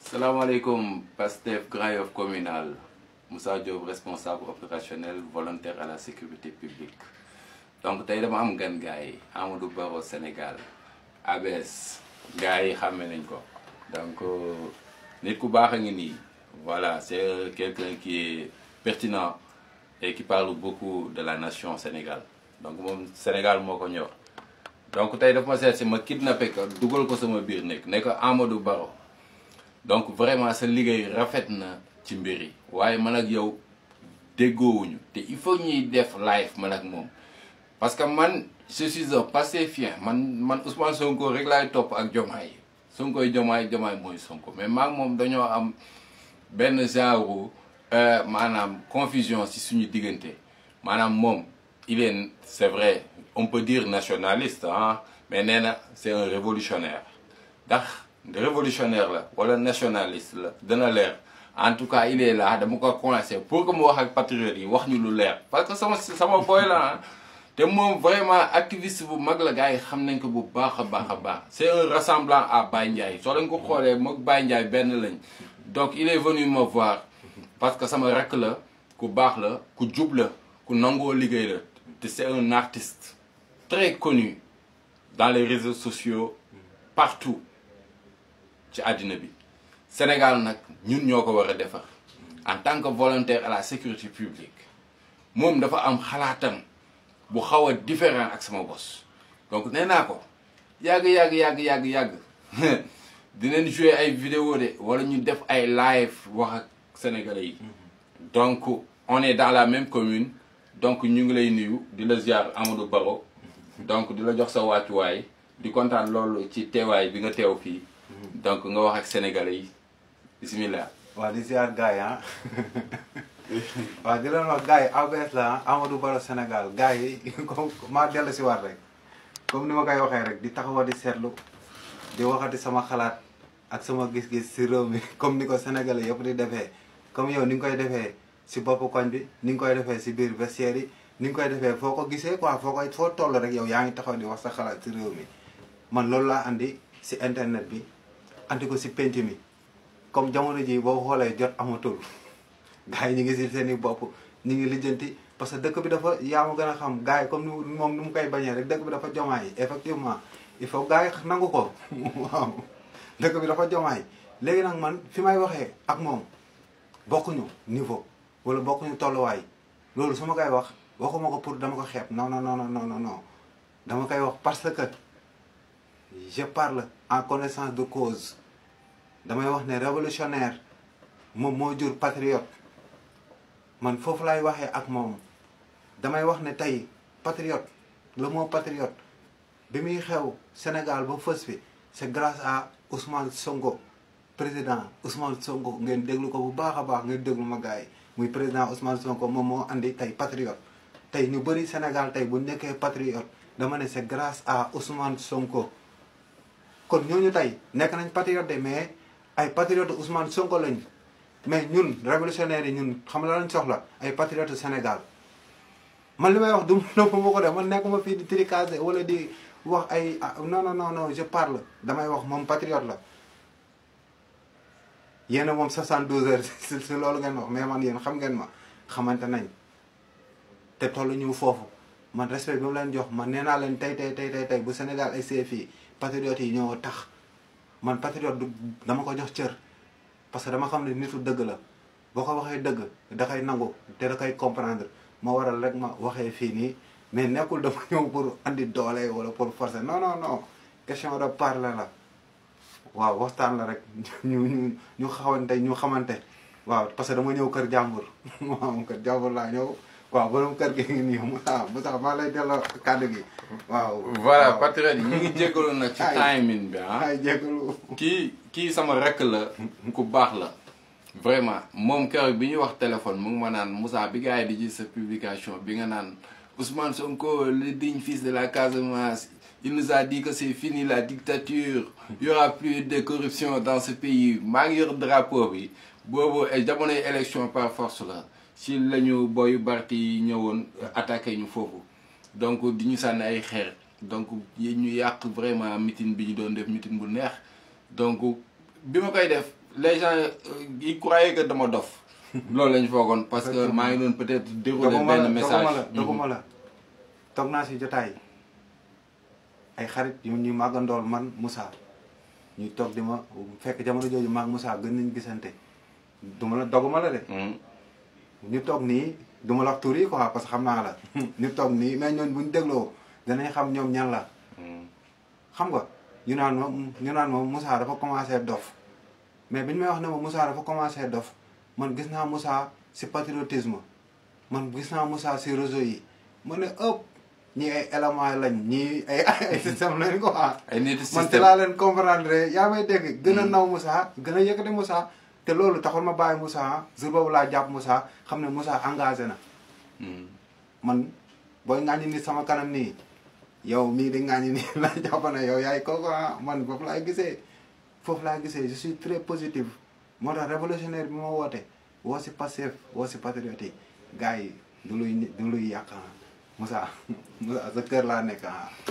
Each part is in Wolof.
Salam alaikum, Pastef Grand Yoff communal. Moussa Diop, responsable opérationnel volontaire à la sécurité publique. Donc tey dama am gan gars yi Amadou Baro Sénégal ABS gars yi xàmme nañ ko donc nit ku baax a ngi nii voilà c'est quelqu'un qui est pertinent et qui parle beaucoup de la nation Sénégal donc moom Sénégal moo ko ñor donc tey dafa ma seet si ma kidnappé ko dugal ko sama biir nekk Amadou Baro donc vraiment sa liggéey rafet na ci mbir yi waaye man ak yow déggoowuñu te il faut ñuy def live man ak moom parce que man je suis un pastefien man Ousmane Sonko rek laay topp ak Diomaye Sonkoy Diomaye mooy Sonko mais maag moom dañoo am benn genre maanaam confusion ci suñu diggante maanaam moom il est c'est vrai on peut dire nationaliste ah mais nee na c'est un révolutionnaire ndax révolutionnaire la wala nationaliste la dana leer en tout cas il est là dama ko coincé pour que mu wax ak patriotes yi wax ñu lu leer parce que sama boy la te moom vraiment activiste bu mag la gars yi xam nañ ko bu baax a baax c'est un rassemblant à Baye Ndiaye soo leen ko xoolee mook Baye Ndiaye benn lañ donc il est venu me voir parce que sama rakk la ku baax la ku jub la ku nangoo liggéey la te c'est un artiste très connu dans les réseaux sociaux partout ci àddina bi Sénégal nag ñun ñoo ko war a defar en tant que volontaire à la sécurité publique moom dafa am xalaatam bu xaw a différent ak sama bos donc nee naa ko yàgg dinañ jouer ay vidéo de wala ñu def ay live wax ak sénégalais yi donc on est dans la même commune donc ñu ngi lay nuyu di la ziar Amadou Baro donc di la jox sa wàccuwaay di kontaan loolu ci teewaay bi nga teew fii donc nga wax ak sénégalais yi bismillah. waaw di ziar gars yi ah waaw di leen wax gars yi ABS la Amadou Baro Sénégal gars yi comme maa dellu si waat rek comme ni ma koy waxee rek di taxawa di seetlu di waxati sama xalaat ak sama gis-gis si réew mi comme ni ko sénégalais yëpp di defee comme yow ni nga koy defee si boppu koñ bi ni nga koy defee si biir vestiaire yi ni nga koy defee foo ko gisee quoi foo toll rek yow yaa ngi taxaw di wax sa xalaat si réew mi man loolu laa andi si internet bi andi ko si penc mi comme jamono ji boo xoolee jot amatul gars yi ñu ngi si seen i bopp ñu ngi lijjanti parce que dëkk bi dafa yaa ma gën a xam gars yi comme ni moom ni mu koy bañee rek dëkk bi dafa jomaay effectivement il faut gars yi nangu ko waaw dëkk bi dafa jomaay léegi nag man fi may waxee ak moom bokkuñu niveau wala bokkuñu tolluwaay loolu su ma koy wax waxuma ko pour dama ko xeeb non dama koy wax parce que je parle en connaissance de cause damay wax ne révolutionnaire moom moo jur patriote man foofu lay waxee ak moom damay wax ne tey patriote le mot patriote bi muy xew Sénégal ba fës fi c'est grâce à Ousmane Sonko président Ousmane Sonko ngeen déglu ko bu baax a baax ngeen déglu ma gars yi muy président Ousmane Sonko moom moo andi tey patriote tey ñu bëri Sénégal tey bu nekkee patriote dama ne c'est grâce à Ousmane Sonko kon ñooñu tey nekk nañ patriote de mais ay patriote Ousmane Sonko lañ mais ñun révolutionnaires yi ñun xam la lañ soxla ay patriote Sénégal man li may wax du ma ko def man nekkuma fii di tricase wala di wax ay non je parle damay wax moom patriote la yéen moom 72 heures si loolu ngeen wax mais man yéen xam ngeen ma xamante nañ te tollu ñu foofu man respect bi mu leen jox man nee naa leen tey bu Sénégal ay see fii patriotes yi ñoo tax man patriote dama ko jox cër parce que dama xam ne nitu dëgg la boo ko waxee dëgg da koy nangu te da koy comprendre moo waral rek ma waxee fii nii mais nekkul dama ñëw pour andi doole wala pour forcer non question de parler la waaw waxtaan la rek ñu xamante waaw parce que dama ñëw kër jàmbur waaw kër jàmbur laa ñëw waaw borom kër gi ngi nii mu tax maa lay delloo kàddu gi waaw. voilà patriote yi ñu ngi jégalu nag ci timing bi ah. ay jégalu. kii sama rekk la ku baax la vraiment moom keroog bi ñuy wax téléphone mu ngi ma naan Moussa bi gars yi di gis sa publication bi nga naan Ousmane Sonko le digne fils de la Casamance il nous a dit que c'est fini la dictature il y aura plus de corruption dans ce pays maa ngi yor drapeau bi boobu jamonoy élection par force la. si lañu boyu Barti yi ñëwoon attaqué ñu foofu donc di ñu sànni ay xeer donc ñu yàq vraiment meeting bi ñu doon def meeting bu neex donc bi ma koy def les gens ils croyaient que dama dof loolu lañ foogoon parce que maa ngi doon peut-être dérouler benn message doguma la toog naa si jotaay ay xarit yu ñu màggandool man Moussa ñuy toog di ma fekk jamono jooju maag Moussa gën nañ gisante duma la doguma la de ñu toog nii duma la wax tur yi quoi parce que xam naa la ñu toog nii mais ñooñ buñ dégloo danañ xam ñoom ñan la xam nga ñu naan ma Moussa dafa commencé dof mais biñu may wax ne ma Moussa dafa commencé dof man gis naa Moussa si patriotisme man gis naa Moussa si réseau yi ma ne ëpp ñii ay éléments lañ ñii ay système lañ ko ay nit man te laa leen comprendre yaa may dégg gën a naw Moussa gën a yëkkati Moussa te loolu taxul ma bàyyi Moussa jour boobu laa jàpp Moussa xam ne Moussa engagé na man booy ŋàññi nit sama kanam nii yow mii di ŋàññi nii laa jàpp ne yow yaay kooku man foofu laa gisee je suis très positif moo tax révolutionnaire bi ma woote woo si Pastef woo si patriote yi gars yi du luy yàq Moussa sa kër laa nekk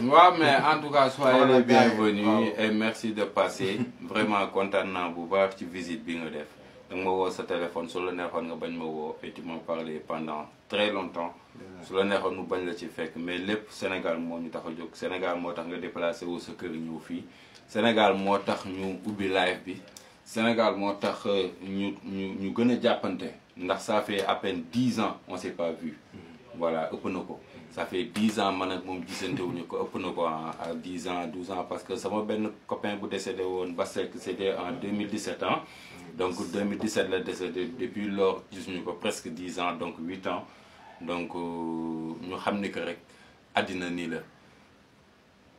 waaw mais en tout cas soyez les bienvenus et merci de passer vraiment kontaan naa bu baax ci visite bi nga def danga ma woo sa téléphone su la neexoon nga bañ ma woo et tu m'as parlé pendant très longtemps su la neexoon mu bañ la ci fekk mais lépp Sénégal moo ñu tax a jóg Sénégal moo tax nga déplacé wu sa kër ñëw fii Sénégal moo tax ñu ubbi live bi Sénégal moo tax ñu gën a jàppante ndax ça fait à peine 10 ans on s'est pas vu voilà ëpp na ko ça fait 10 ans man ak moom gisante wuñu ko ëpp na ko à 10 ans 12 ans parce que sama benn copain bu décédé woon Basek c'était en 2017 ans donc 2017 la décédé depuis lors gisuñu ko presque 10 ans donc 8 ans donc ñu xam ni que rek àddina nii la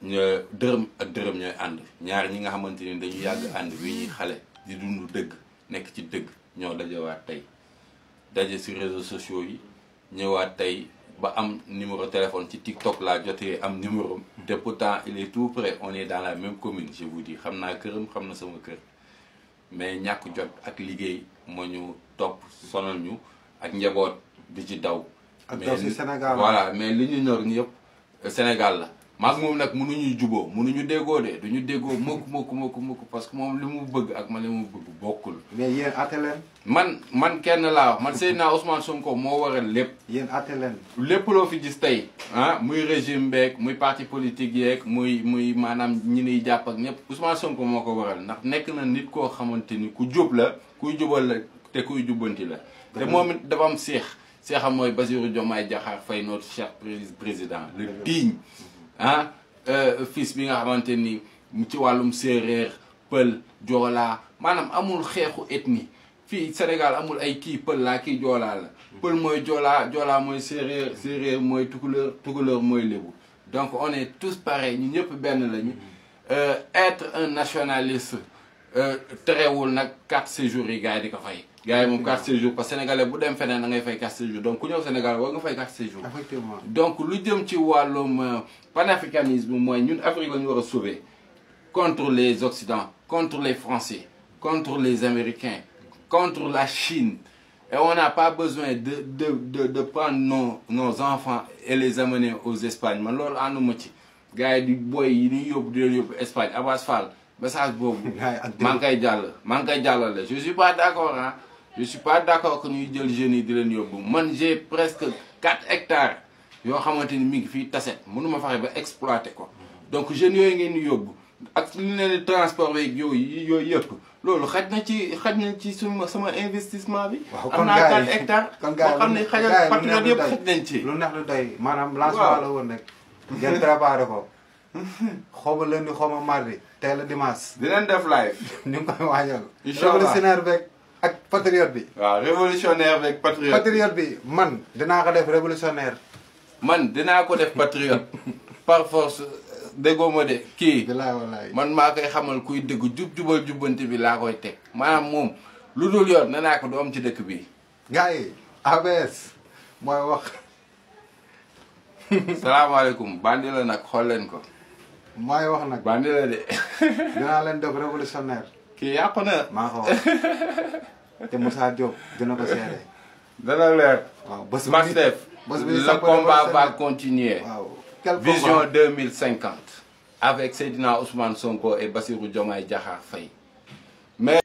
dërëm ak dërëm ñooy ànd ñaar ñi nga xamante ni dañu yàgg ànd bi ñuy xale di dund dëgg nekk ci dëgg ñoo dajewaat tey daje ci réseaux sociaux yi ñëwaat tey ba am numéro téléphone ci TikTok laa jotee am numéro te pourtant il est tout près on est dans la même commune je vous dis xam naa këram xam na sama kër mais ñàkk jot ak liggéey moo ñu topp sonal ñu ak njaboot di ci daw. ak daw si Sénégal voilà mais li ñu ñor ñëpp Sénégal la. maag moom nag mënuñu juboo mënuñu déggoo de duñu déggoo mukk parce que moom li mu bëgg ak man li mu bëgg bokkul. mais yéen àtte leen. man kenn laa wax man Seydina Ousmane Sonko moo waral lépp. yéen àtte leen. lépp loo fi gis tey muy régime beeg muy parti politique yeeg muy maanaam ñi niy jàpp ak ñëpp Ousmane Sonko moo ko waral ndax nekk na nit koo xamante ni ku jub la kuy jubal la te kuy jubbanti la. te moom it dafa am seexam mooy Bassirou Diomaye Diakhar Faye notre cher président le digne. fils bi nga xamante ni ci wàllum séeréer pël joolaa maanaam amul xeexu ethnie fii Sénégal amul ay kii pël laa kii joolaa la pël mooy joolaa mooy séeréer mooy tukuleur mooy lébu donc on est tous pareils ñu ñëpp benn lañu être un nationaliste terewul nag 4 séjours yi gars yi di ko fay gars yi moom 4 séjours parce que sénégalais bu dem feneen da ngay fay 4 séjours donc ku ñëw Sénégal war nga fay 4 séjours. effectivement donc lu jëm ci wàllum panafricanisme mooy ñun Afrique la ñu war a sauver contre les Occidents contre les Français contre les Américains contre la Chine et on n'a pas besoin de prendre nos enfants et les amener aux Espagnes man loolu ànduma ci gars yi di boy yi di yóbbu di leen yóbbu Espagne Abass Fall message boobu maa ngi koy jàllale je suis pas d'accord je suis pas d'accord que ñuy jël jeunes yi di leen yóbbu man j'ai presque 4 hectares yoo xamante ni mi ngi fii taset mënuma fexe ba exploiter ko donc jeunes yooyu ngeen di yóbbu ak li leen di transport beeg yooyu yëpp loolu xaj na ci sama investissement bi. am naa 4 hectares. kon gars yi xam ne xajal patriote yëpp xaj nañ ci. lu neex lu doy maanaam lancement la woon rek. ngeen préparé ko. xaw ma lundi xaw ma mardi tey la dimanche. dinañ def live. ñu ngi koy waajal. incha allah révolutionnaire beeg ak patriote bi. waaw révolutionnaire beeg patriote. patriote bi man dinaa ko def révolutionnaire. man dinaa ko def patriote par force déggoo ma de kii. bilaay walaay man maa koy xamal kuy dégg jubal jubbanti bi laa koy teg maanaam moom lu dul yoon nee naa ko du am ci dëkk bi. gars yi ABS mooy wax. salaamaaleykum bandi la nag xool leen ko. mooy wax nag. bandi la de. dinaa leen def révolutionnaire. kii yàqu na. maa ko wax te Moussa Diop dina ko seede. dana leer. waaw bés bu Pastef le combat va continuer. waaw quel vision 2050 avec Seydina Ousmane Sonko et Bassirou Diomaye Diakhar Faye. mais